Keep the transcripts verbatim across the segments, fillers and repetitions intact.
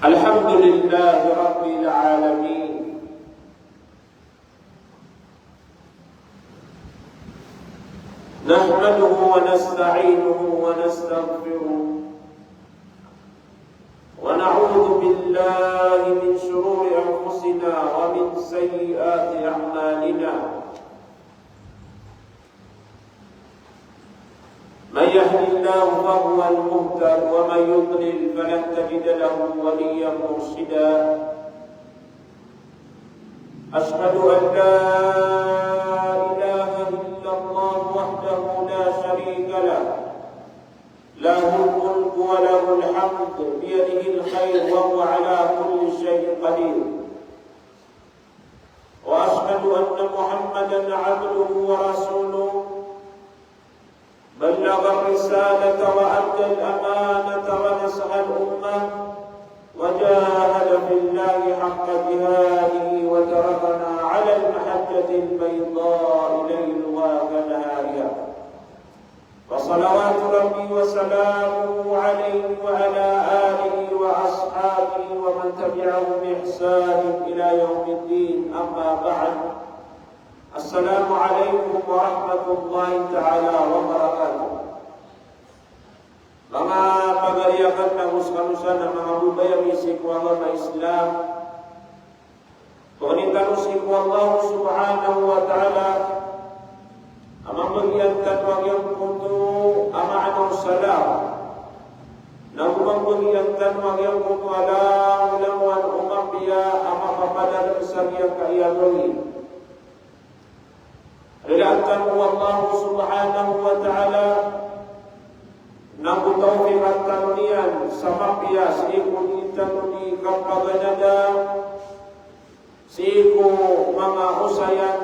الحمد لله رب العالمين. نحمده ونستعينه ونستغفره، ونعوذ بالله من شرور أنفسنا ومن سيئات أعمالنا. من يهد الله فهو المهتد، ومن يضلل فلن تجد له وليا مرشدا. أشهد أن لا إله إلا الله وحده لا شريك له، له الملك وله الحمد، بيده الخير وهو على كل شيء قدير. وأشهد أن محمدا عبده ورسوله، بلغ الرسالة وأدى الأمانة ونصح الأمة وجاهد في الله حق جهاده وتركنا على المحجة البيضاء ليلها كنهارها. فصلوات ربي وسلامه عليه وعلى آله وأصحابه ومن تبعهم بإحسان إلى يوم الدين. أما بعد. السلام عليكم ورحمة الله تعالى وبركاته. Manga pagari akn ago skano san a manga babaya mi sii ko agama Islam. Pangnin tano sii ko Allah subhanahu wa ta'ala a mambagian tano a giyangkoto a maana o salam. Na mambagian tano a giyangkoto a langolangowan o mapiya a mapapadalm sa giyangkaya a gawii. Rilaan tano o Allah subhanahu wa ta'ala na go tawfiqan tano niyan sa mapiya sii ko di tano di kapaganada sii ko manga osayan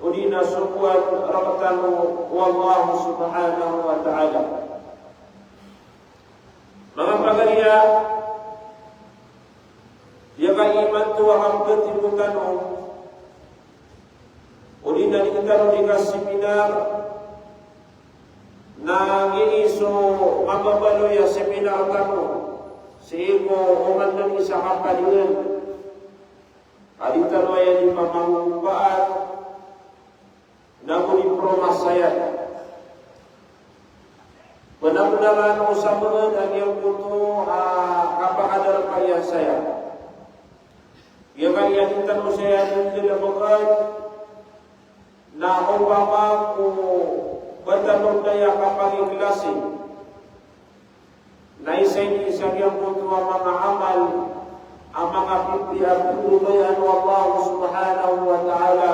odi na sogoan rktano o Allah subhanahu wa ta'ala. Manga pagariya, aya ka imanto a kapgatimo tano odi na di tano di kaseminar, na giya so mababaloy a seminar tano sii ko oman dn isa a kapadalm a di tano aya di pamangompaat na go di promasayan. Bnar-bnar a osamaan a giyangkoto a kapakadarpa iyan saya. Aya ka aya di tano saya di dn a bkn na opama ko ba tano dn aya kapangiklasi. Na isa ini sa giyangkoto a manga amal a manga pipiya a pmbabayaan o Allah subhanahu wa ta'ala.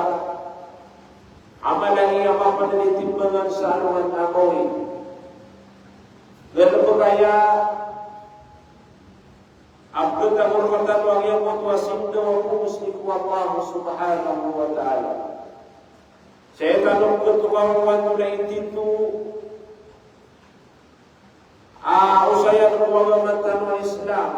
Amal a aya mapd a di timbangan sa alongan a gawii. Galbk aya a pkatagor rktano a giyangkoto a sindaw a phoon sii ko Allah subhanahu wa ta'ala. Sii tano pkatokawan tano na intito a osayan ko agama tano a Islam.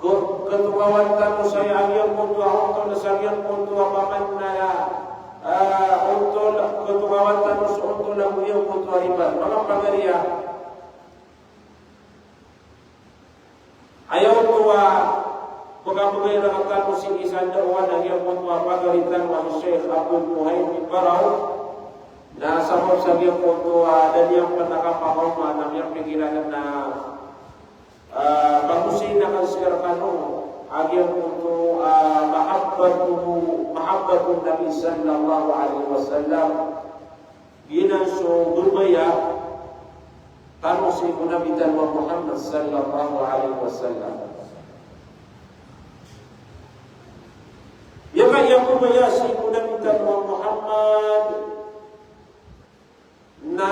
Ko, katokawan tano saya a giyangkoto a ontol sa giyangkoto a paman na, eh, ontol, katokawan tano sa ontol a giyangkoto a riba. Manga pagariya, aya oto a pkabgay rktano sii sa dawa na giyangkoto a pagari tano a Sheikh Abdul Muhaymin Baraw. Na sabap sa giyangkoto a da niyan pn kapakaoma na miyapikiran na, ah, pagosay akn sii rkano a giyangkoto a mahabbatuhu, mahabbatun Nabi sallallahu alaihi wasallam. Giyanan so babaya tano sii ko Nabi tano a Muhammad sallallahu alaihi wasallam. Aya ka aya babaya sii ko Nabi tano a Muhammad na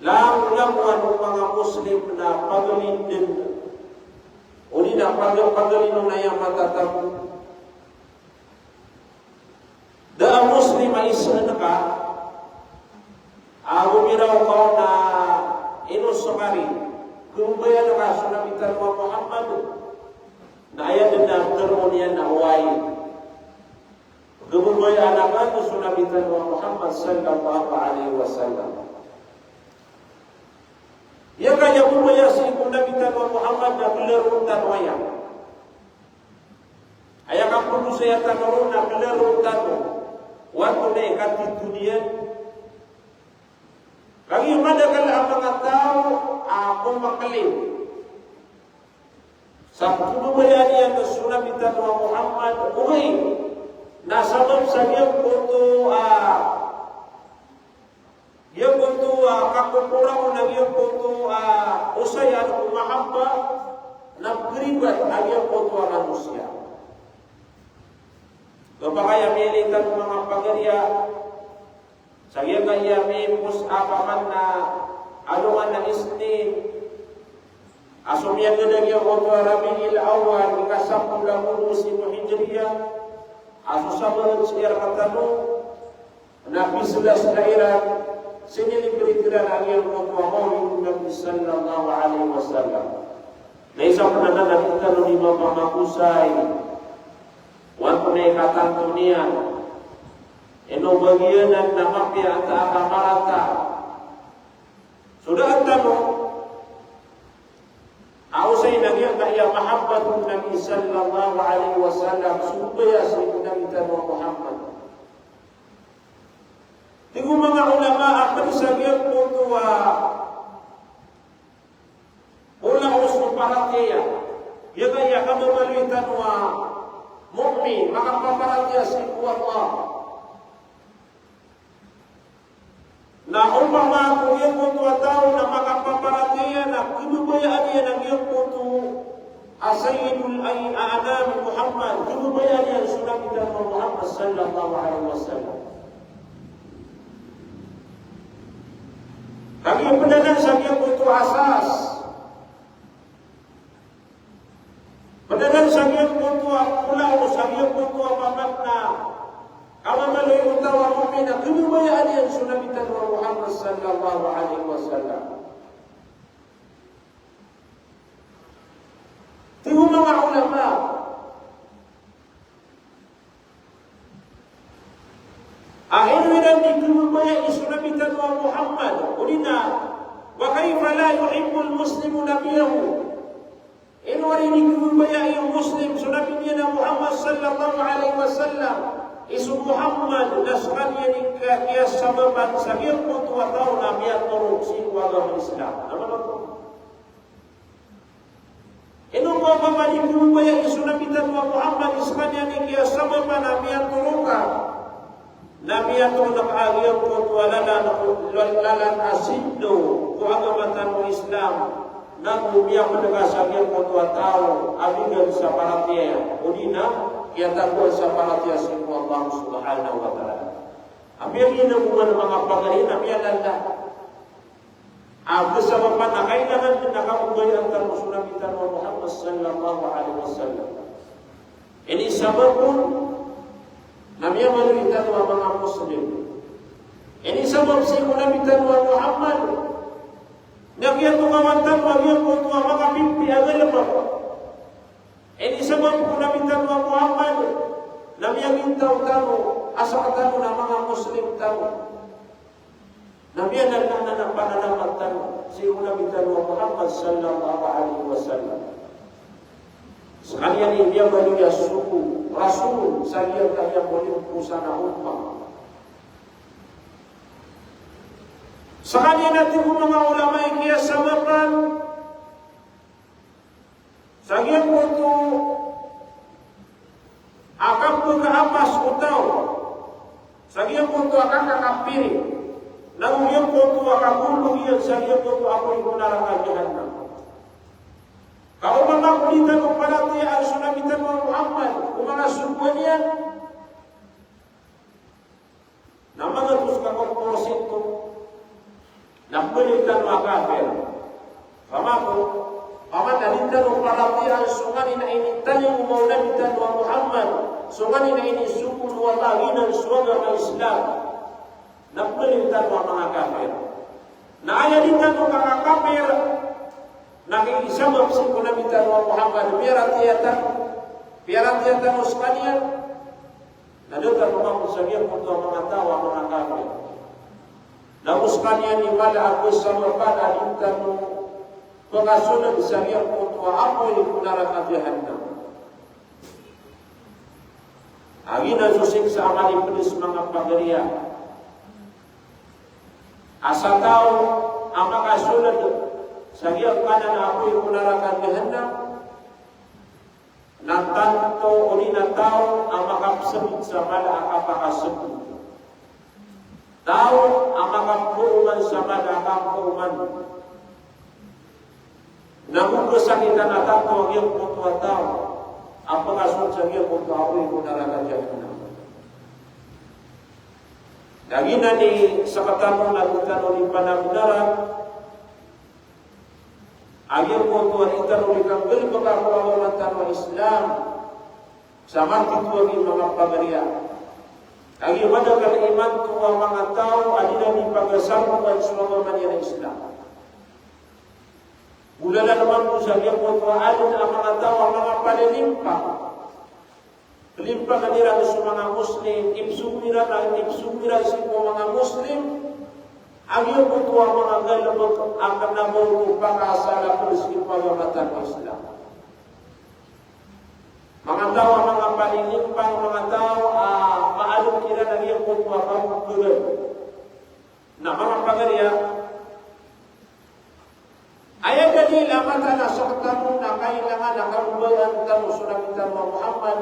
langolangowan o manga Muslim na pagalindn, odi na paga-, pagalindn o aya matatago. Da a Muslim a isaan ka a gomiraw ka on na ino so kari, khababayaan ka so Nabi tano a Muhammad, na aya dn a tharoon iyan na oway. Khababayaan akn so Nabi tano a Muhammad sallallahu alaihi wasallam. Aya ka aya babaya sii ko Nabi tano a Muhammad na kelaron tano aya. Aya kapagosaya tano ron na kelaron tano. Wato na ikatitho niyan. Kagiya madakl a manga taw a komaklin sa pkhababayaan iyan so Nabi tano a Muhammad, ogaid na sabap sa giyangkoto a, giyangkoto a kakokoraw na giyangkoto a osay a ko mahabba na pkharibat a giyangkoto a manosiya. Kapakay a miyailay tano manga pagariya, sa giyangkaya mipos a paman na alongan a Isnin, a somiyagad a giyangkoto a Rabiul Awwal, ika sapolo ago dowa sii ko Hijriya, a so sabaad sii rktano, na pislas iran, sinilibriti ran a giyangkoto a Mawlidun Nabi sallallahu alaihi wasallam. Na isa pn anan a di tano di mapamagosay, oway, ko na ikatanto niyan. Ino bagian anan na mapiya antaa ka marata. So daan tano a osayin a giyangkaya mahabbatun Nabi sallallahu alaihi wasallam, so kabaya sii ko Nabi tano a Muhammad. Tig o manga ulama a pd sa giyangkoto a Ola o so paratiyaya. Giyangkaya kamamaloy tano a mu'min, makapaparatiyaya sii ko Allah. Na opama ko giyangkoto a taw na makapaparatiyaya na khababayaan iyan a giyangkoto a Sayyidul ay-, a-, anam Muhammad, khababayaan iyan so Nabi tano a Muhammad sallallahu alaihi wasallam. Kagiya pd anan sa giyangkoto a asas. Pd anan sa giyangkoto a pola o sa giyangkoto a paman na kamamaloy o taw a mu'min a khababayaan iyan so Nabi tano a Muhammad sallallahu alaihi wasallam. Tig o manga ulama, a ino iran di khababayai so Nabi tano a Muhammad, odi na, wa kayfa la yuhibbul muslimu nabiyyahu. Ino ari di khababayai o Muslim so Nabi niyan a Muhammad sallallahu alaihi wasallam, i so Muhammad na skaniyan i ka-, kiyasabapan sa giyangkoto a taw na miyatorog sii ko agama Islam. Ino ba, ba, ba di khababayai so Nabi tano a Muhammad, i skaniyan i kiyasabapan a miyatorokan, na miyatorokan a giyangkoto a lalan, lalan a sindo ko agama tano a Islam, na go miyapd ka sa giyangkoto a taw a bigan sa paratiyaya, odi na kiyatagoan sa paratiyaya sii ko Allah subhanahu wa ta'ala. A miyailay tano man manga pagari na miyalala. A, kasabapan a kailangan dn a kababayaan tano so Nabi tano a Muhammad sallallahu alaihi wasallam. Inisabap on na miyamaloy tano a manga Muslim. Inisabap sii ko Nabi tano a Muhammad na kiyatokawan tano a giyangkoto a manga pipiya a galbk. Inisabap ko Nabi tano a Muhammad na miyagintaw tano a sktano na manga Muslim tano. Na miyanalnang a panalamat tano sii ko Nabi tano a Muhammad sallallahu alaihi wasallam. Skaniyan i miyabaloy a so Rasul sa giyangkaya molimpos a umma. Skaniyan a tig o manga ulama i kiyasabapan sa giyangkoto a kapkaapas o taw, sa giyangkoto a kakakapiri, na giyangkoto a kagolog iyan sa giyangkoto a apoy ko naraka Jahannam. Ka opama ko di tano paratiyayaan so Nabi tano a Muhammad, opama na sogoan iyan, na magatos ka porsyento na pmbaloy tano a kafir. Opama ko, opama na di tano paratiyayaan so nganin a initalingoma o Nabi tano a Muhammad, so nganin a inisogo o Allah a giyanan so agama Islam, na pmbaloy tano a manga kafir. Na aya di tano kakakapir, na kiisabap sii ko Nabi tano a Muhammad, piyaratiyaya tano, piyaratiyaya tano skaniyan, na da tano mambo sa giyangkoto a manga taw a manga kafir. Na go skaniyan i mala a kasabapan a di tano pakasold sa giyangkoto a apoy ko naraka Jahannam. Aya giyanan so siksa a malipds, manga pagariya, a sa taw a makasold sa giyangkanan a apoy ko naraka Jahannam, na tanto odi na taw a makapsbd sa mala a kapakasbd. Taw a makapooman sa mala a kapooman. Na go kasakitan a tanto a giyangkoto a taw a pakasold sa giyangkoto a apoy ko naraka Jahannam. Na giyanan i sktano na di tano di panabnaran a giyangkoto a di tano di kanggalbka ko agama tano a Islam, sa matito a gii, manga pagariya. Kagiya madakl imanto a manga taw a di niyan di pagasambogan so agama niyan a Islam. Golalan mambo sa giyangkoto a adn a manga taw a manga palilimpang. Limpang iran so manga Muslim, ipsogo iran a, ipsogo iran sii ko manga Muslim a giyangkoto a manga galbk a kna ba oto pakaasal a pd sii ko agama tano a Islam. Manga taw a manga palilimpang, manga taw a maadn kiran a giyangkoto a kabokhagan. Na manga pagariya, aya dalil a mataan a sktano na kailangan a kababayaan tano so Nabi tano a Muhammad.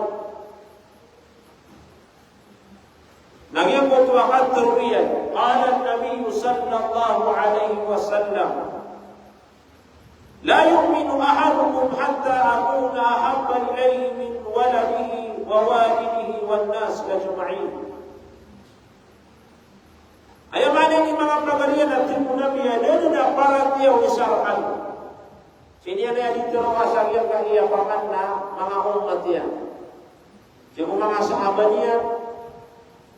Na giyangkoto a katharo iyan, qala an-nabiyyu sallallahu alaihi wasallam, la yu'minu ahadukum hatta akuna ahabba ilayhi min waladihi wa walidihi wan nasi ajma'in. Aya maana ini, manga pagariya, na tig o Nabi a da dn a paratiyaya o isa rkano. Sii niyan aya dii tharoa sa giyangkaya paman na manga ummat iyan. Sii ko manga sahaba niyan,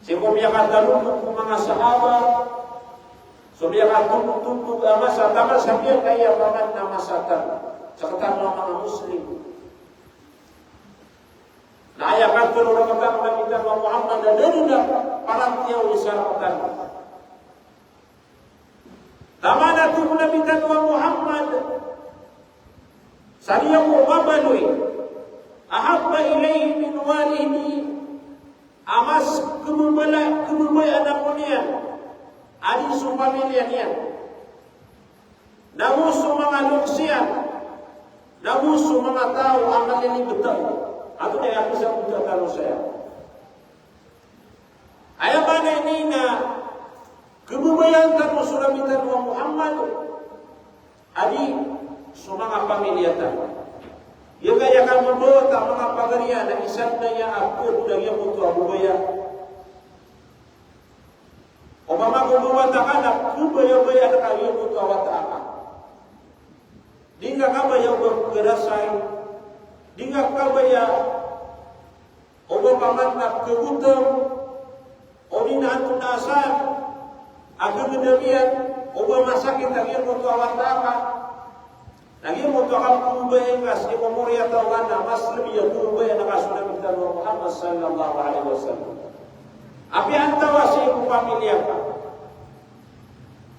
sii ko miyakatalobok ko manga sahaba, so miyakatondotondog a masa, taman sa giyangkaya paman na masa tano, sktano a manga Muslim. Na aya katharo rktano o Nabi tano a Muhammad a da dn a paratiyaya o isa rkano. Taman a tig o Nabi tano a Muhammad, sa di ako babaloy, ahabba ilayhi min walidihi, a mas khababala, khababayaan ako niyan a di so pamilya niyan, nago so manga loks iyan, nago so manga taw a malilibt ako. Antonaa i kisabotan tano saya? Aya maana ini na khababayaan tano so Nabi tano a Muhammad a di so manga pamilya tano. Aya kaya kambabawata, manga pagariya, na isa dn aya a pd a giyangkoto a babaya. Opama ko babata ka na khababayaan ka a giyangkoto a wata aka. Di ngka kabaya o ba pkharasay. Di ngka kabaya o ba paman na pkhagotom, odi na antonaa sa a khagnamiyan, o ba masakit a giyangkoto a wata aka. Na giyangkoto a kapkhababayaan ka sii ko moriyataw ka na mas lbi a khababayaan ka so Nabi tano a Muhammad sallallahu alaihi wasallam. Apiya antawaa sii ko pamilya ka.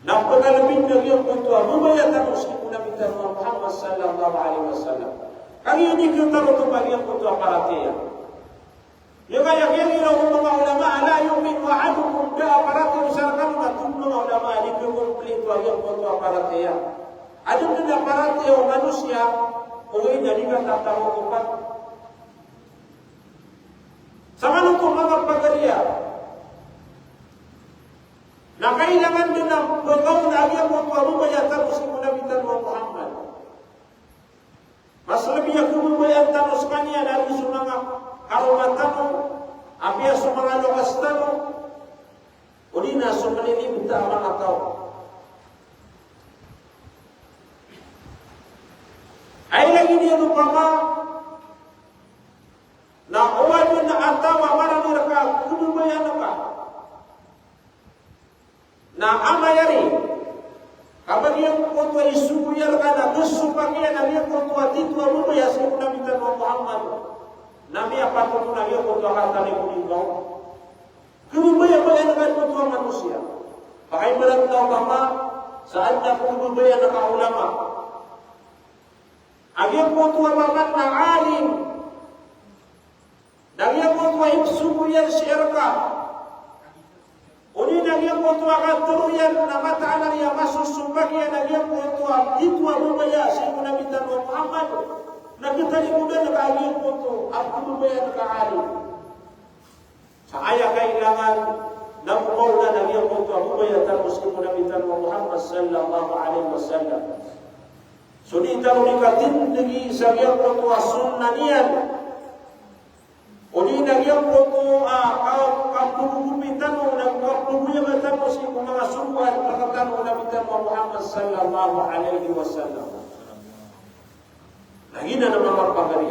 Na pkhalbi na giyangkoto a babaya tano sii ko Nabi tano a Muhammad sallallahu alaihi wasallam. Kagiya di khatarotop a giyangkoto a paratiyaya. Aya kaya kiyailay o manga ulama a la yu'minu ahadukum, da a paratiyaya o isa rkano, na tig o manga ulama a di khakomplito a giyangkoto a paratiyaya. Adn dn a paratiyaya o manosiya, ogaid na di katataro ko pat. Sa manoto, manga pagariya, na kailangan dn a pagaona a giyangkoto a babaya tano sii ko Nabi tano a Muhammad. Mas lbi a khababayaan tano skaniyan a di so manga karoma tano, apiya so manga loks tano, odi na so malilibt a manga taw. Aya lagid iyan opama na o adn a taw a marani rka a khababayaan ka, na amay ari ka ba giyangkoto a isogo iyan rka na da so pakiya na giyangkoto a titho a babaya sii ko Nabi tano a Muhammad, na miyapatot on a giyangkoto a katalingoma. Khababayaan ka a giyangkoto a manosiya. Pakaibarat na opama sa adn a khababayaan ka a ulama. a giyangkoto a maana na alim, na giyangkoto a ipsogo iyan si Irqa. Odi na giyangkoto a katharo iyan na mataan a riya masosomba kiyan a giyangkoto a tito a babaya sii ko Nabi tano a Muhammad, na katalingod iyan ka giyangkoto a babaya ka alim. Sa aya kailangan na komaona na giyangkoto a babaya tano sii ko Nabi tano a Muhammad sallallahu alaihi wasallam. So di tano di katindgi sa giyangkoto a sunnah niyan. Odi na giyangkoto a ka-, kapogopogi tano, na kapogopogi tano sii ko manga sogoan rktano o Nabi tano a Muhammad sallallahu alaihi wasallam. Na giyanan a manga pagari.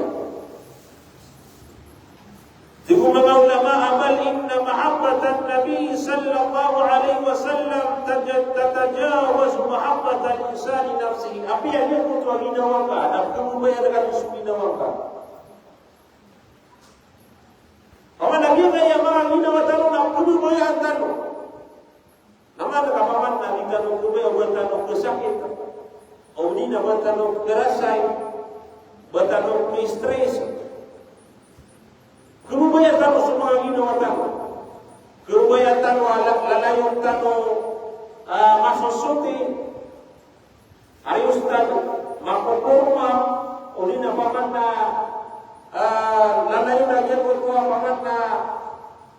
Tig o manga ulama a bal inna mahabbatan Nabi sallallahu alaihi wasallam taj-, tatajawazu mahabbatal insani nafsihi. Apiya giyangkoto a ginawa ngka na kababayaan ka so ginawa ngka. Paman a giyangkaya manga ginawa tano na kababayaan tano. Na maana ka paman na di tano kababaya o ba tano kasakit, odi na ba tano karasay, ba tano ka-stress. Kababaya tano so manga ginawa tano. Kababaya tano a la-, lalayon tano, ah, masosoti. Ari ustad, mapoporma, odi na paman na, ah, lalayon a giyangkoto a paman na,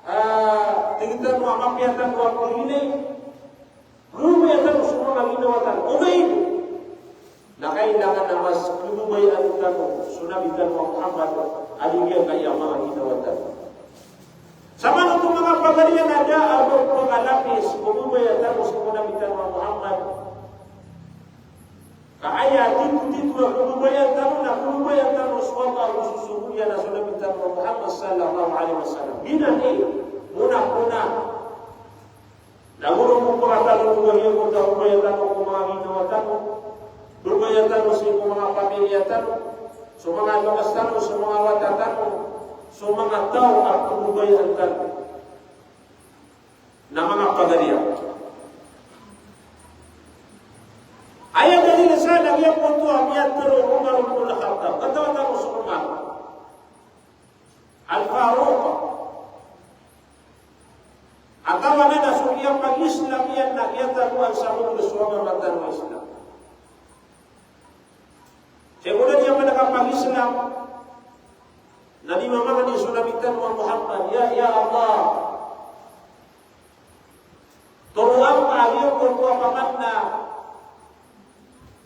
ah, tig tano a mapiya tano a pagilay. Kababaya tano so manga ginawa tano. Ogaid na kailangan a mas kababayaan tano so Nabi tano a Muhammad a di giyangkaya manga ginawa tano. Sa manoto manga pagari na da a ba pagalapi so kababaya tano sii ko Nabi tano a Muhammad. Ka aya titotito a kababayaan tano na kababayaan tano so Allah ago so sogo iyan a so Nabi tano a Muhammad sallallahu alaihi wasallam. Giyanan i mona-mona. Na goro ko pakatalingoma iyan ko kababaya tano ko manga ginawa tano, kababaya tano sii ko manga pamilya tano, so manga bakas tano, so manga wata tano, so manga taw a kababayaan tano. Na manga pagari. Aya dalil sa na giyangkoto a miyatharo o Umar ibn al-Khattab. Katawan tano so Umar Al-Faruq. A tawanan a so kiyapag-Islam iyan na kiyatagoan sa manga so agama tano a Islam. Sii ko da niyan pn kapag-Islam, na di mamangni so Nabi tano a Muhammad, ya, ya Allah, toroa ngka a giyangkoto a paman na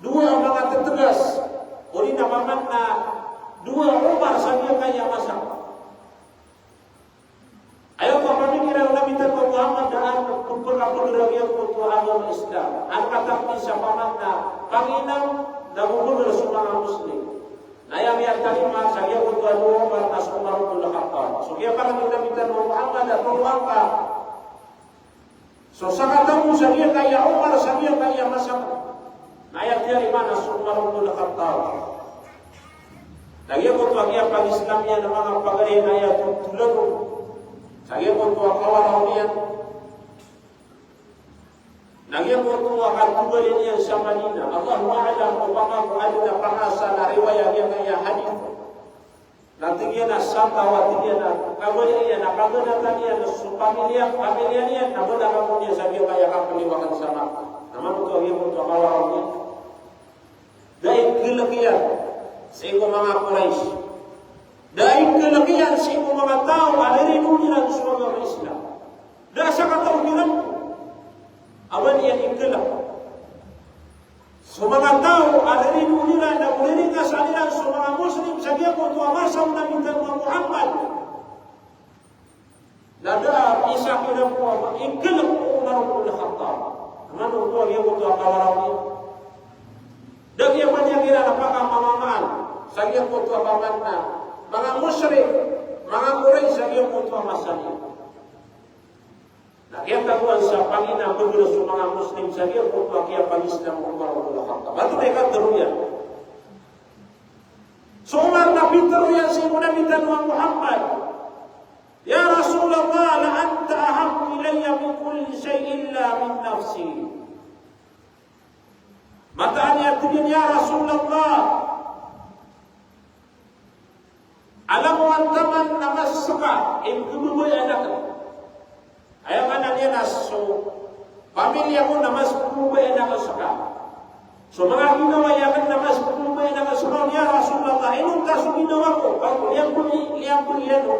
dowa a manga ttgas, odi na paman na dowa a Umar sa giyangkaya masa. Aya pamikiran o Nabi tano a Muhammad na an pphakapagr a giyangkoto a agama Islam. An katakdi sa paman na panginam na gogogr so manga Muslim. Na aya miyatarima sa giyangkoto a dowa a Umar na so Umar ibn al-Khattab. So kiyapangni o Nabi tano a Muhammad a toroa ngka so sakataw sa giyangkaya Umar sa giyangkaya masa. Na aya tiyarima na so Umar ibn al-Khattab. Na giyangkoto a kiyapag-Islam iyan a manga pagari na aya totolagon sa giyangkoto a kawaraw niyan. Na giyangkoto a katogalin iyan sa Madinah. Allahu a'lam opama ko adn a pangasa na riwaya giyangkaya hadith. Na tig iyan a sataw a tig iyan a kabaya iyan a kaganatan iyan so pamilya, pamilya niyan, na ba da kakowa niyan sa giyangkaya kapaliwakan sa Makkah. Na manoto a giyangkoto a kawaraw niyan. Da i khalk iyan sii ko manga Quraysh. Da i khalk iyan sii ko manga taw a riridoon iran so agama Islam. Da a sakataw kiran a ba niyan i khalk so manga taw a riridoon iran, na riringasan iran so manga Muslim sa giyangkoto a masa o Nabi tano a Muhammad. Na da a isa kiran ko a i khalk o Umar ibn al-Khattab. Manoto a giyangkoto a kawaraw niyan. Da a kiyabaloy iran a pakamangamaan sa giyangkoto a paman na manga mushrik, manga Quraysh sa giyangkoto a masa niyan. Na kiyatagoan sa panginam bgr so manga Muslim sa giyangkoto a kiyapag-Islam o Umar ibn al-Khattab. Antonaa i katharo iyan? So Umar na pitharo iyan sii ko Nabi tano a Muhammad, "Ya Rasulallah, la anta ahabbu ilayya min kulli shay illa min nafsi." Mataan iyan tig iyan, "Ya Rasulallah, Alam o antaman na mas ska i pkhababayaan akn. Aya maana niyan na so pamilya ko na mas pkhababayaan akn ska. So manga ginawai akn na mas pkhababayaan akn ska. Ya Rasulullah, inonta so ginawa ko? Ka liyambl, liyambl iyan o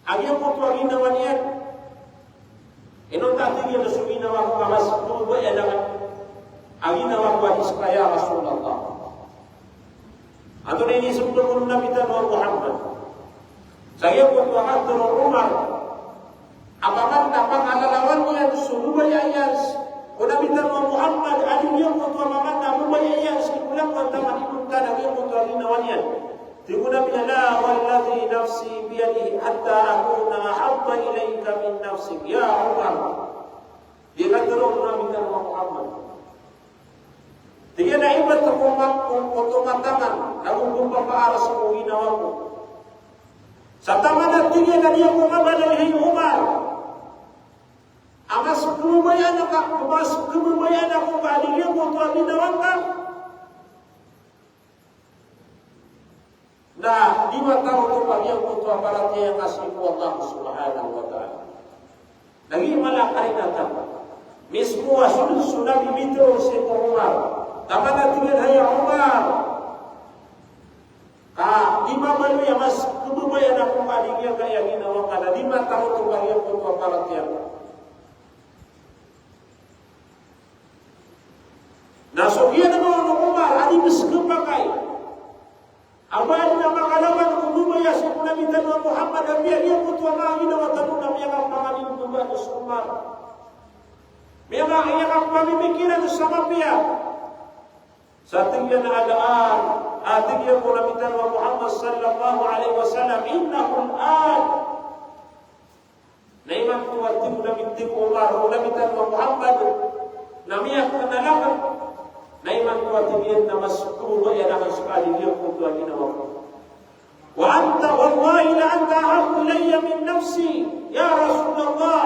a giyangkoto a ginawa niyan. Inonta, tig iyan, so ginawa ko ka mas pkhababayaan akn a ginawa ko a di ska, ya Rasulullah. Antonaa i inismbag o Nabi tano a Muhammad? Sa giyangkoto a katharo o Umar, a paman na pakalalawan iyan so babaya iyan ko Nabi tano a Muhammad, a di giyangkoto a paman na babaya iyan sii ko langowan taman i inonta na giyangkoto a ginawa niyan. Tig o Nabi na, "La, walladhi nafsi biyadihi, hatta akuna ahabba ilayka min nafsik, ya Umar." Di katharo o Nabi tano a Muhammad. Tig iyan a ibt ko ma-, ko, ko oto a tangan, nago ko papaar sii ko ginawa ko. Sa taman a tig iyan a di ako mabaloy, hay Umar, a mas pkhababayaan ka, mas pkhababayaan ako ka a di giyangkoto a ginawa ngka. Na di matarotop a giyangkoto a paratiyaya ngka sii ko Allah Subhanahu wa Ta'ala. Lagid i mala a karinatan. Mismo a so, so Nabi mitharo sii ko Umar. Taman a tig iyan, hay Umar, ka di mabaloy a mas pkhababayaan ako ka a di giyangkaya ginawa ngka, na di matarotop a giyangkoto a paratiyaya ngka. Na so giyanan o Umar a di bes khapakay a ba adn a makalawan ko babaya sii ko Nabi tano a Muhammad, apiya giyangkoto a manga ginawa tano na miyakapangani ko babaya so Umar. Miyaka-, miyakapamimikiran sa mapiya. Sa tig iyan a al-an, a tig iyan ko Nabi tano a Muhammad sallallahu alaihi wasallam, innahu al-an. Na imanto a tig o Nabi, tig o Umar, o Nabi tano a Muhammad, na miyaknal akn. Na imanto a tig iyan na mas pkhababayaan akn ska a di giyangkoto a ginawa ko. Wa anta, wallahi la anta ahabbu ilayya min nafsi, ya Rasulullah.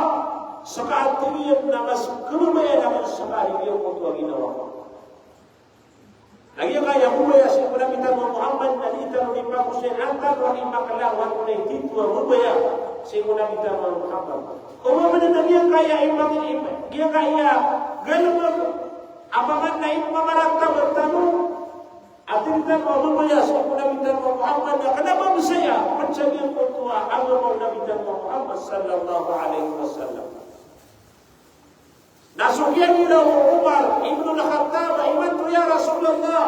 Ska a tig iyan na mas pkhababayaan akn ska a di giyangkoto a ginawa ko. Na giyangkaya babaya sii ko Nabi tano a Muhammad na di tano di pagosayn, antaa i makala o antonaa i tito a babaya sii ko Nabi tano a Muhammad. Oman na giyangkaya i pang-, i, giyangkaya galbk a paman na ipamaratap tano a tig tano a babaya sii ko Nabi tano a Muhammad na kna ba bs aya pd sa giyangkoto a agama o Nabi tano a Muhammad sallallahu alaihi wasallam. Na so giya ginawa o Umar ibn al-Khattab a imanto, ya Rasulullah,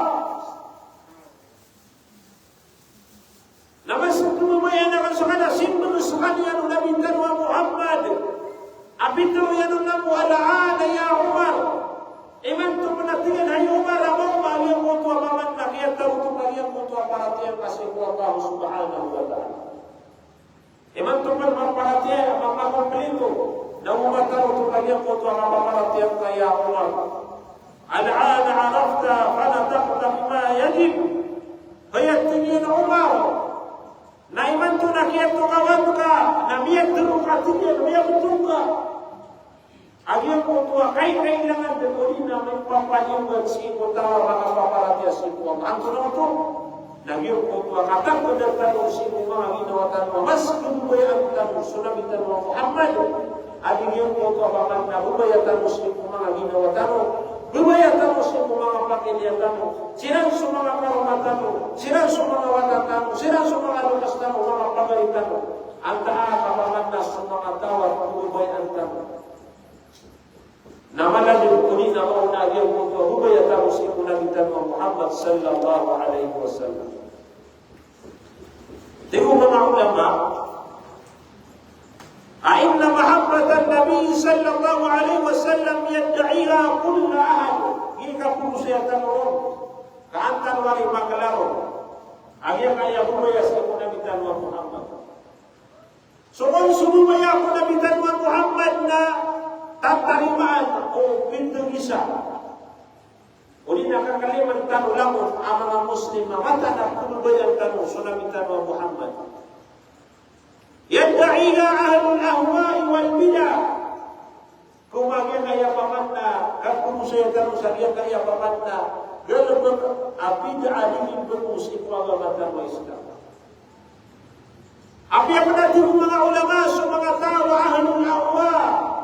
na mas pkhababayaan akn ska na simbag skaniyan o Nabi tano a Muhammad a pitharo iyan on a bo, al-ana ya Umar. Imanto pn a tig iyan, hay Umar, a ba oba a giyangkoto a paman na kiyatarotop a giyangkoto a paratiyaya ngka sii ko Allah Subhanahu wa Ta'ala. Imanto pn maparatiyaya, mapakomplito, na o matarotop a giyangkoto a maparatiyaya ngka, ya Umar. Al-ana arafta fanataqta bima yajib. Hay, a tig iyan, Umar, na imanto na kiyatokawan ka, na miyatharo ka, tig iyan, miyabtho ka a giyangkoto a kaikailangan dn odi na mipapaliyogat sii ko taw a manga paparatiyaya sii ko Allah. Antonaa oto? Na giyangkoto a katangkda tano sii ko manga ginawa tano a mas pkhababayaan tano so Nabi tano a Muhammad. A di giyangkoto a paman na babaya tano sii ko manga ginawa tano, babaya tano sii ko manga pamilya tano, siran so manga karoma tano, siran so manga wata tano, siran so manga loks tano, manga pagari tano. Antaa ka paman na so manga taw a pkhababayaan tano. Na mala dn odi na maona a giyangkoto a babaya tano sii ko Nabi tano a Muhammad sallallahu alaihi wasallam. Tig o manga ulama a inna mahabbatan Nabi sallallahu alaihi wasallam yadda'iha kullu ahad. Giya kapagosaya tano ron, ka an tano ari maklaro a giyangkaya babaya sii ko Nabi tano a Muhammad. So kon so babaya ko Nabi tano a Muhammad na tatarimaan o pindg isa, odi na kakalima tano langon a manga Muslim a mataan a pkhababayaan tano so Nabi tano a Muhammad. Yadda'iha ahlul ahwa'i wal bid'ah. Ko giyangkaya paman na kapagosaya tano sa giyangkaya paman na galbk a bid'ah a di nimbgo sii ko agama tano a Islam. Apiya pn a tig o manga ulama so manga taw a ahlul ahwa,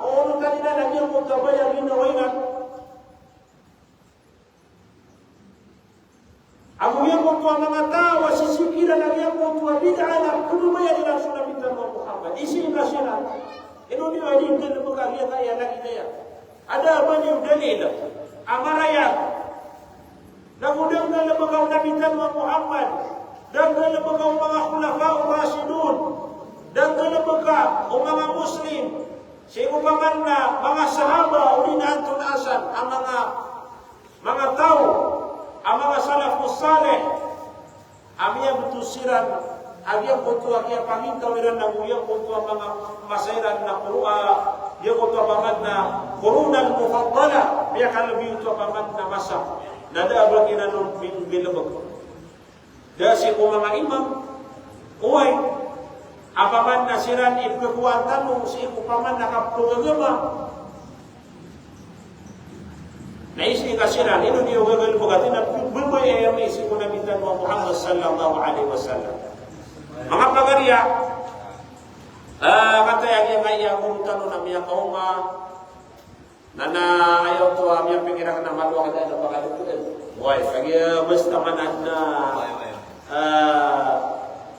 o onotan iran a giyangkoto a baya a ginawa iran. Ago giyangkoto a manga taw a sisikiran a giyangkoto a bid'ah na pmbabaya iran so Nabi tano a Muhammad. Izi ka siran. Ino niyo a di nggalbka giyangkaya a lagid aya? Adn a ba niyo dalil a marayag? Nago da nggalbka o Nabi tano a Muhammad, da nggalbka o manga khulafa ar-rashidun, da nggalbka o manga Muslim, sii ko paman na manga sahaba, odi na antonaa san a manga, manga taw a manga salafus salih, a miyabto siran a giyangkoto a kiyapangintaw iran ago giyangkoto a manga masa iran na Qur'an, giyangkoto a paman na Qurunal Mufaddalah, miyakalbi oto a paman na masa. Na da a ba kiran on pinggalbk. Da sii ko manga imam, oway, a paman na siran i pkakowaan tano sii ko paman na kapagagama. Na izi ka siran, ino niyo gagalbka, ati na pmbabaya ami sii ko Nabi tano a Muhammad sallallahu alaihi wasallam. Manga pagariya, ah, kataya giyangkaya goro tano na miyakaoma, na, na aya oto a miyapikir akn a malo akn a da pakadokodan. Oway, kagiya basta man adn a, ah,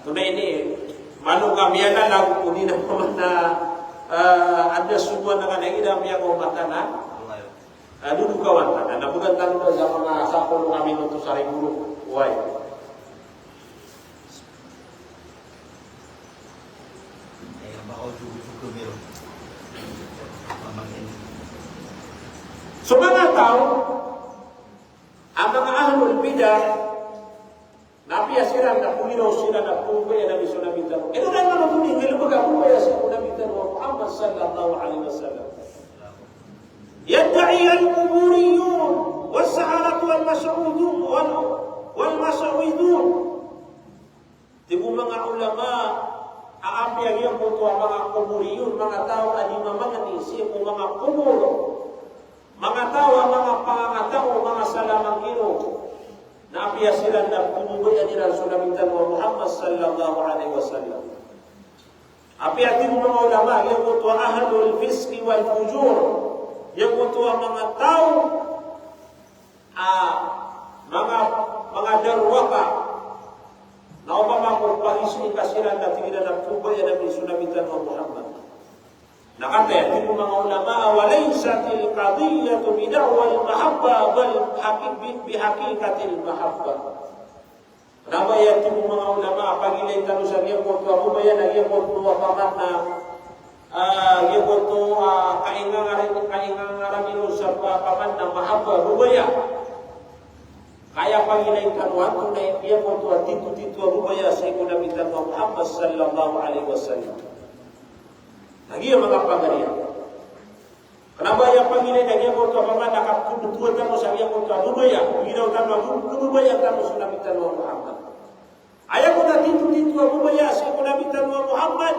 tonaa ini, malo ka miyalalag odi na paman na, ah, adn a sogoan akn a ida miyakaoma tano. Ah, dodokawan tano, na bgan tano da sa manga sapolo ka minuto sa rigoro. Oway. So manga taw a manga ahlul bid'ah, na apiya siran na pgiraw siran a pmbabaya ami so Nabi tano. Ino da nggalbka a pmbabaya sii ko Nabi tano a Muhammad sallallahu alaihi wasallam. Yadda'i al-quburiyun was-saharatu wal-mas'udun wal-, wal-mas'udun. Tig o manga ulama a apiya giyangkoto a manga quburiyun, manga taw a di mamangni sii ko manga qubur, manga taw a manga pangangataw, manga salamangkiro, na apiya siran na pmbabaya iran so Nabi tano a Muhammad sallallahu alaihi wasallam. Apiya tig o manga ulama, giyangkoto a ahlul fisqi wal fujur, giyangkoto a manga taw a manga, manga darowaka. Na opama ko pagizi ka siran na tig iran a pmbabaya ami so Nabi tano a Muhammad. Na kataya tig o manga ulama, wa laysatil qadiyatu bi da'wal mahabbah bal haqi-, bi, bi haqiqatil mahabbah. Kna ba aya tig o manga ulama a pagilay tano sa giyangkoto a babaya na giyangkoto a paman na, ah, giyangkoto a kaingangaran, kaingangaran iron sa pa-, paman na mahabba, babaya. Ka aya pagilay tano antonaa i giyangkoto a titotito a babaya sii ko Nabi tano a Muhammad sallallahu alaihi wasallam. Na giya manga pagariya. Kna ba aya pagilay na giyangkoto a paman na kapkhadowa tano sa giyangkoto a babaya, giraw tano a bu-, babaya tano so Nabi tano a Muhammad. Aya kon a titotito a babaya sii ko Nabi tano a Muhammad,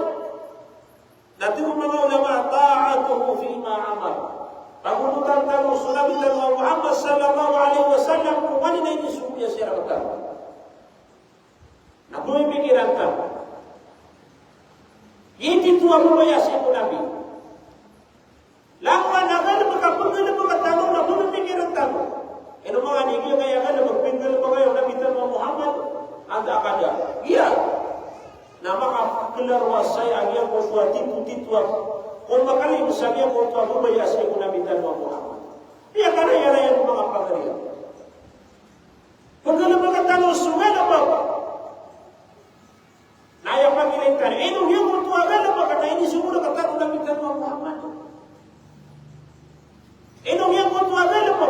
na tig o manga ulama, ta'atuhu fima amar. Pagonotan tano so Nabi tano a Muhammad sallallahu alaihi wasallam ko kna ba inisogo iyan sii rktano. Na pmikiran tano. Giyangkoto a babaya sii ko Nabi. Langowan a galbk a pnggalbk tano na pmikiran tano. Ino manga ni giya kaya galbk pnggalbk aya o Nabi tano a Muhammad, antaa ka da. Giya. Na manga pkhaklaro a saya a giyangkoto a titotito a, ko makalibs a giyangkoto a babaya sii ko Nabi tano a Muhammad. Aya kna aya raya ko manga pagariya. Pnggalbk tano so galbk. Na aya pagilay tano, ino giyangkoto a galbk a inisogo rktano o Nabi tano a Muhammad. Ino giyangkoto a galbk.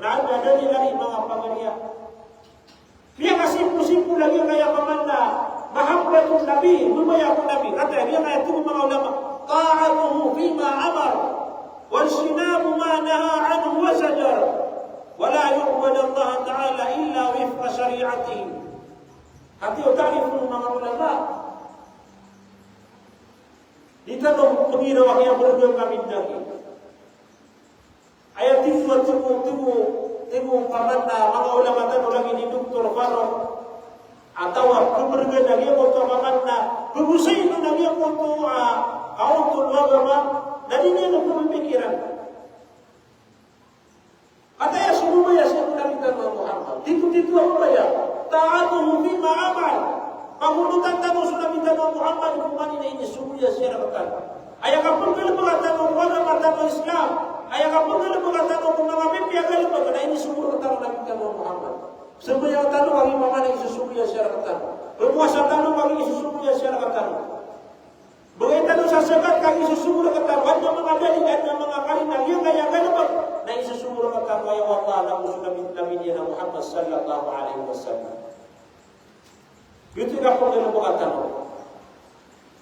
Na anda dn i lari manga pagariya. Miyakasimpol-simpol lagid aya paman na mahabbatun Nabi, babaya ko Nabi. Kataya giyangkaya tig o manga ulama, ta'atuhu fima amar, wajtinabu ma naha anhu wa zajar, wa la yu'badu Allah ta'ala illa wifqa shari'atihi. Ati o ta'rif o manga ulama. Di tano pngiraw a kiyabalogan kami dagi. Aya tig o, tig o, tig o, tig o paman na manga ulama tano lagid i Doktor Farouk. Atawa pembergana giya ko to maman na pemosay na giya ko to a kaon to luwaga ma na di niyan pemikiran. Ata aya so mobaya sii ko Nabi tano a Muhammad. Tito-tito a mobaya. Ta'atuhu fima amar. Pagonotan tano so Nabi tano a Muhammad ko mani na inisogo iyan siya rktano. Aya kapenggalebeka tano ko agama tano a Islam. Aya kapenggalebeka tano ko manga pipiya a galebek na inisogo rktano o Nabi tano a Muhammad. Sambayang tano kagiya maman na isosogo iyan siya rktano. Pemowasa tano kagiya isosogo iyan siya rktano. Bangay tano sa zakat kagiya isosogo rktano. Adn a manga dalil, adn a manga karina, giyangkaya galebek na isosogo rktano, aya o Allah nago so Nabi, Nabi niyan a Muhammad sallallahu alaihi wasallam. Giyoto i kapenggalebeka tano.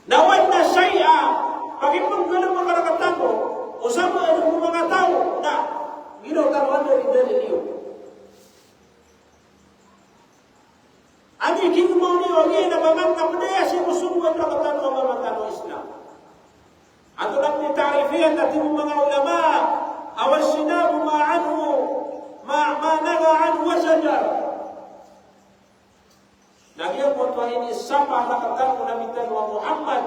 Na wa inna shay'a, pakipenggalebeka rktano o samaan ko manga taw na giraw tano a dalil-dalil iyo. Anda i kigomawni o giya na maman na pd aya sii ko sogoan rktano o agama tano a Islam. Antonaa pn i ta'rif iyan a tig o manga ulama a, wa ijtinabu ma anhu, ma, ma naha anhu wa zajar. Na giyangkoto a inisapar rktano o Nabi tano a Muhammad.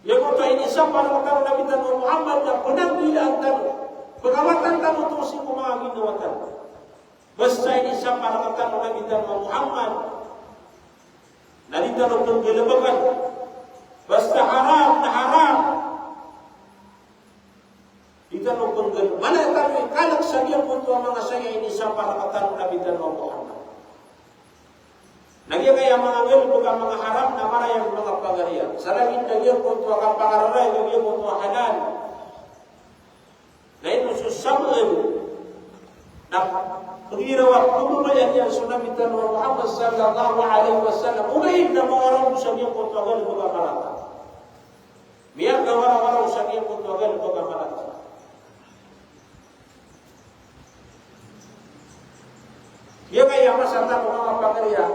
Giyangkoto a inisapar rktano o Nabi tano a Muhammad na pnanggilaan tano. Pkawatan tano oto sii ko manga ginawa tano. Basta inisapar rktano o Nabi tano a Muhammad na di tano pnggalbkn. Basta haram na haram. Di tano pnggalbkn. Mala tano ikalk sa giyangkoto a manga saya a inisapar rktano o Nabi tano a Muhammad. Na giyangkaya manga galbk a manga haram na marayag manga pagari iyan. Sa lagid na giyangkoto a kapangararayag a giyangkoto a halal. Na ino so samaan na pgiraw a pmbabayaan iyan so Nabi tano a Muhammad sallallahu alaihi wasallam. Ogaid na mawaraw sa giyangkoto a galbk a marata. Miyakawaraw-waraw sa giyangkoto a galbk a marata. Giyangkaya masa tano manga pagari iyan.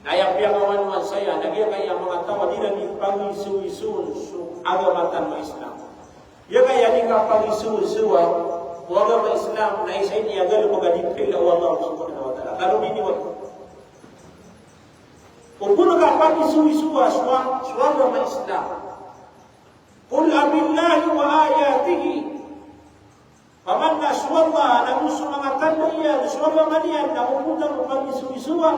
Na aya piyakawanwan saya, na giyangkaya manga taw a di iran di pagisoisoon so agama tano a Islam. Giyangkaya di kapagisoisoa o agama Islam, na isa ini a galbk a di kailay o Allah subhanahu wa ta'ala. Kano di niyo. O pn kapagisoisoa so, so agama Islam. Qul abillahi wa ayatihi. Paman na so Allah, nago so manga tanda iyan, so agama niyan, na o pn tano pagisoisoa,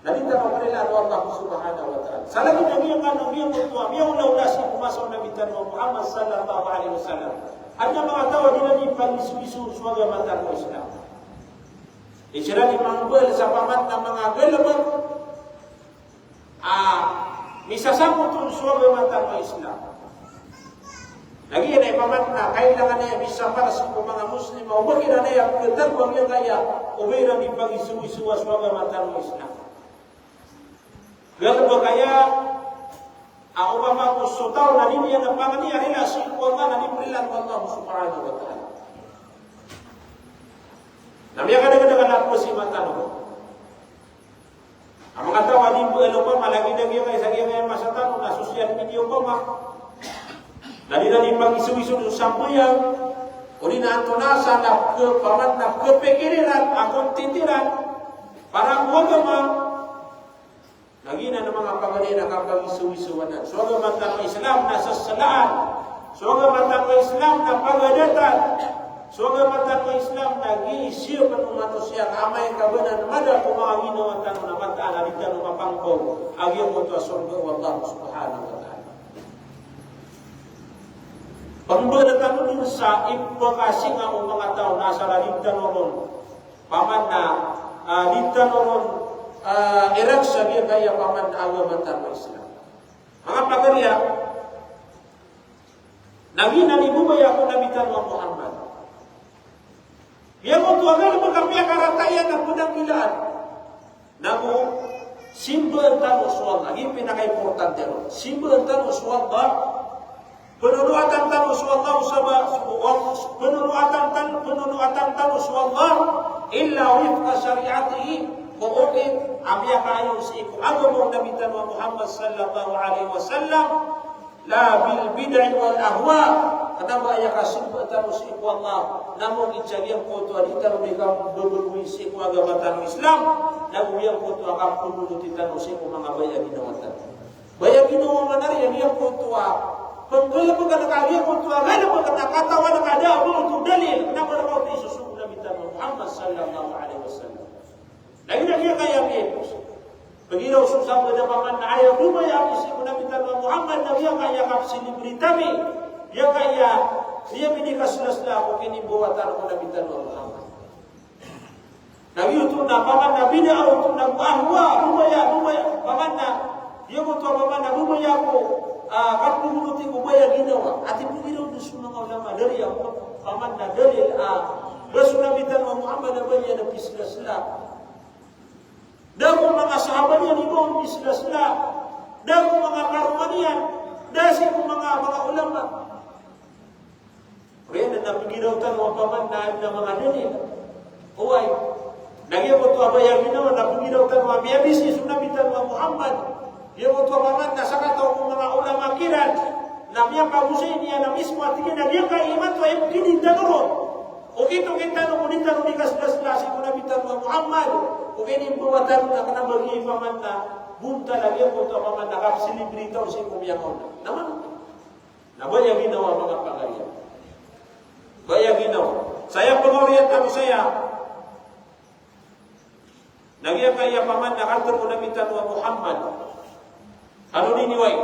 na di tano karilaan o Allah subhanahu wa ta'ala. Sa lagid a giyangkano, giyangkoto a miyaolaola sii ko masa o Nabi tano a Muhammad sallallahu alaihi wasallam. Adn a manga taw a di iran di pagisoisoon so agama tano a Islam. Di siran di mambal sa paman na manga galbk a misasangkot on so agama tano a Islam. Lagid iyan a paman na kailangan iyan misapar sii ko manga Muslim a oba kiran iyan pkatago a giyangkaya, oba iran di pagisoisoa so agama tano a Islam. Galbk aya a opama ko so taw na di niyan pangni a rila sii ko Allah na di pn rilaan o Allah subhanahu wa ta'ala. Na miyakadakadakl a pzima tano a manga taw a di mbala opama, lagid a giyangkai sa giyangkai a masa tano na social media opama. Na di iran di pagisoisoon so sambayang, odi na antonaa sa na ke-, paman na kapikir iran a content iran para ko agama. Na giyanan a manga pagari na kapagisoisoan so agama tano a Islam na sasalaan. So agama tano a Islam na pagadatan. So agama tano a Islam na giya pn o manusiya a amay ka ba nan mada ko manga ginawa tano na mataan a di tano mapangbaw a giyangkoto a sorga o Allah subhanahu wa ta'ala. Pangbaw tano dn sa ipakasinga o manga taw na asar a di tano ron paman na, ah, di tano ron, ah, irak sa giyangkaya paman na agama tano a Islam. Manga pagari, na giyanan i babaya ko Nabi tano a Muhammad. Giyangkoto a galbk a piyakarata iyan a pnanggilaan. Nago simbaan tano so Allah, aya pinakaimportante ron. Simbaan tano so Allah, pnonowatan tano so Allah, so ba-, so, pnonowatan tan-, pnonowatan tano so Allah, illa wifqa shari'atihi, ko oto a miyakaayon sii ko agama o Nabi tano a Muhammad sallallahu alaihi wasallam, la bil bid'i wal ahwa. Kna ba aya kasimba tano sii ko Allah, na mangni sa giyangkoto a di tano di kambabagoy sii ko agama tano Islam, na go giyangkoto a kapagoloti tano sii ko manga baya ginawa tano. Baya ginawa man ari a giyangkoto a pnggalbkn ka, giyangkoto a galbkn ka, katawan ka da a ba oto dalil, kna ba oto isosogo o Nabi tano a Muhammad sallallahu alaihi wasallam. Lagid a giyangkaya miyapos. Pagiraw so sabaad a paman na aya bobaya ami sii ko Nabi tano a Muhammad na giyangkaya kapsilibrita mi. Giyangkaya, di ami di kaslasla ko kinimbawa tano ko Nabi tano a Muhammad. Na giyoto na paman na bid'ah oto na go ahwa, bobaya, bobaya, paman na, giyoto a paman na bobaya ko, ah, kapagoloti ko baya ginawa. Ati pagiraw dn so manga ulama, dari a, paman na dalil, ah, ba so Nabi tano a Muhammad a ba niyan a pislasla. Da ko manga sahaba niyan i ba on pislasla. Da ko manga karoma niyan. Da sii ko manga, manga ulama. Oriyan na pagiraw tano a paman na adn a manga dalil. Oway. Na giyoto a baya ginawa na pagiraw tano a miyabisi so Nabi tano a Muhammad. Giyoto a paman na sakataw ko manga ulama kiran. Na miyapagosay niyan a mismo a tig iyan a giyangkai imanto a ipkidid tano ron. Okit-okit tano ko di tano di kaslasla sii ko Nabi tano a Muhammad. Okit, inimbawa tano na kna ba giya i paman na bontal a giyoto a paman na kapsilibrita o sii ko miyakaona. Na mano. Na baya ginawa, manga pagari. Baya ginawa. Saya pagari tano saya. Na giyangkaya paman na katharo o Nabi tano a Muhammad. Ano ini, oway?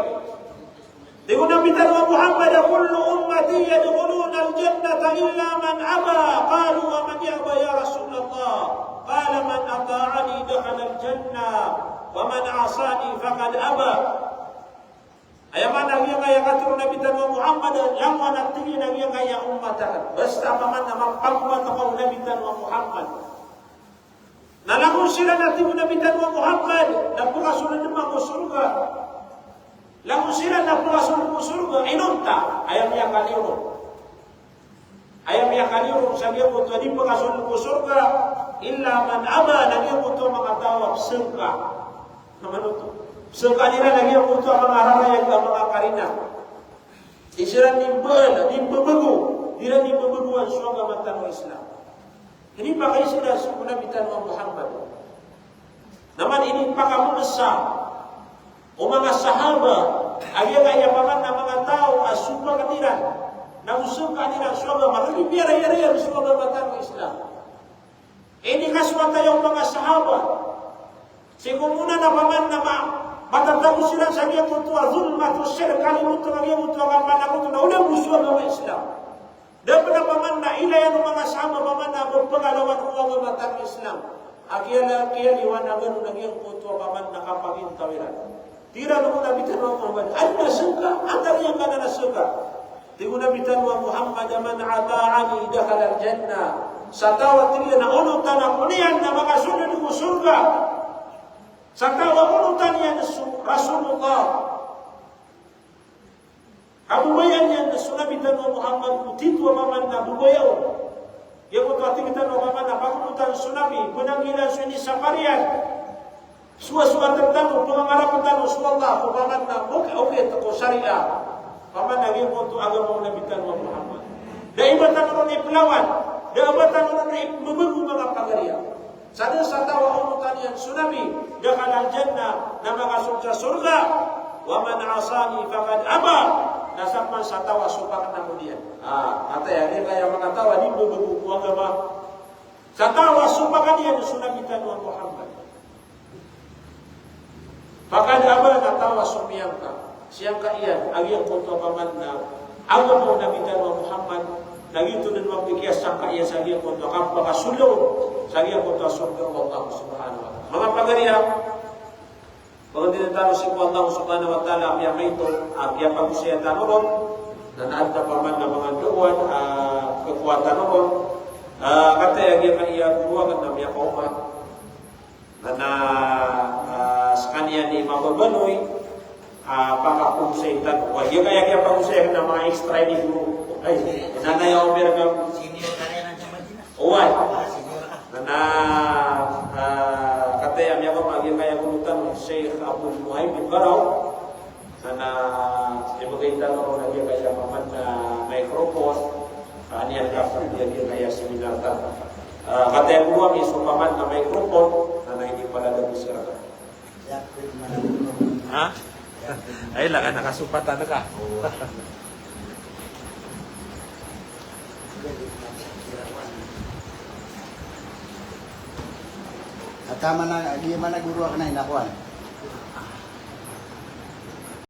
Tig o Nabi tano a Muhammad, "Kullu ummati yadkhulunal jannata illa man aba." Qalu, "Wa man ya'ba ya Rasulullah?" Qala, "Man ata'ani dakhalal jannah, wa man 'asani faqad aba." Aya maana giyangkaya katharo o Nabi tano a Muhammad, langon a tig iyan a giyangkaya ummat akn. Basta paman na mapagummat ka o Nabi tano a Muhammad. Na langon siran a tig o Nabi tano a Muhammad, na pkasold man ko sorga. Langon siran na pkasold ko sorga, inonta, aya miyakaliyo ron. Aya miyakaliyo ron sa giyangkoto a di pkasold ko sorga, illa man aba, na giyangkoto a manga taw a psngka. Na mano oto? Psngka iran a giyangkoto a manga rarayag a manga karina. Di siran nimbaal, nimbabago, di iran nimbabagoan so agama tano a Islam. Inipakay siran sii ko Nabi tano a Muhammad. Na man inipakammsa o manga sahaba a giyangkaya paman na manga taw a sopakn iran, na go sngka iran so agama, lagid a miyarayarayag so agama tano a Islam. Inikasoat aya o manga sahaba. Sii ko mona na paman na ma-, matatago siran sa giyangkoto a zulmatus sirk, kalimoto a giyangkoto a kapanakoto na ola bo so agama Islam. Da pn a paman na ilay o manga sahaba paman na pphagalawan o agama tano a Islam. A kiyala-, kiyaliwanagan on a giyangkoto a paman na kapagintaw iran. Tig iran o Nabi tano a Muhammad, adn a sngka, antaa i angkanan a sngka? Tig o Nabi tano a Muhammad, "Man ata'ani dakhalal jannah." Sa taw a tig iyan a onotan ako niyan na makasold ko sorga. Sa taw a onotan iyan so Rasulullah. Kababayaan iyan so Nabi tano a Muhammad, ko tito a paman na babaya on. Giyangkoto a tig tano a paman na pagonotan so Nabi, pnanggilaan so inisapar iyan. Soasoat tano, pangangarap tano so Allah ko paman na okit-okit ko sharia. Paman na giyangkoto a agama o Nabi tano a Muhammad. Da i ba tano ron iplawan, da i ba tano ron ipmbabago, manga pagari. Sa dn sa taw a onotan iyan so Nabi, dakhalal jannah, na makasold sa sorga. Wa man 'asani faqad aba, na sakn man sa taw a sopakn ako niyan. Ah, antaa i angkaya manga taw a di mbabago ko agama? Sa taw a sopakn iyan so Nabi tano a Muhammad. Faqad aba, na taw a somiyangka. Siyangka iyan a giyangkoto a paman na agama o Nabi tano a Muhammad, na giyoto dn mambo i kiyasangka iyan sa giyangkoto a kapakasold on sa giyangkoto a sorga o Allah subhanahu wa ta'ala. Manga pagari, pangnin tano sii ko Allah subhanahu wa ta'ala a miyamaito a kiyapagosaya tano ron, na adn a paman na manga dowan a khakowa tano ron, a, kataya giyangkaya gorowangan na miyakaoma. Na, ah, skaniyan i mababaloy, ah, pakaposayin tano. Oway, giyangkaya kiyapagosaya na manga extra ini goro. Ay, na aya omer ka. Oway. Na, ah, kataya miyakaoma giyangkaya goro tano, Sheikh Abdul Muhaimin Baraw. Na, na, ibgay tano ron a giyangkaya paman na micro. Aniyan ka, aniyan ka aya seminar ta. Ah, kataya ko ami so paman na microphone, na na ini pala da bisa. Ha? Ay, la ka, nakasopatan ka. At tama na, di man na guro ako na inakuan.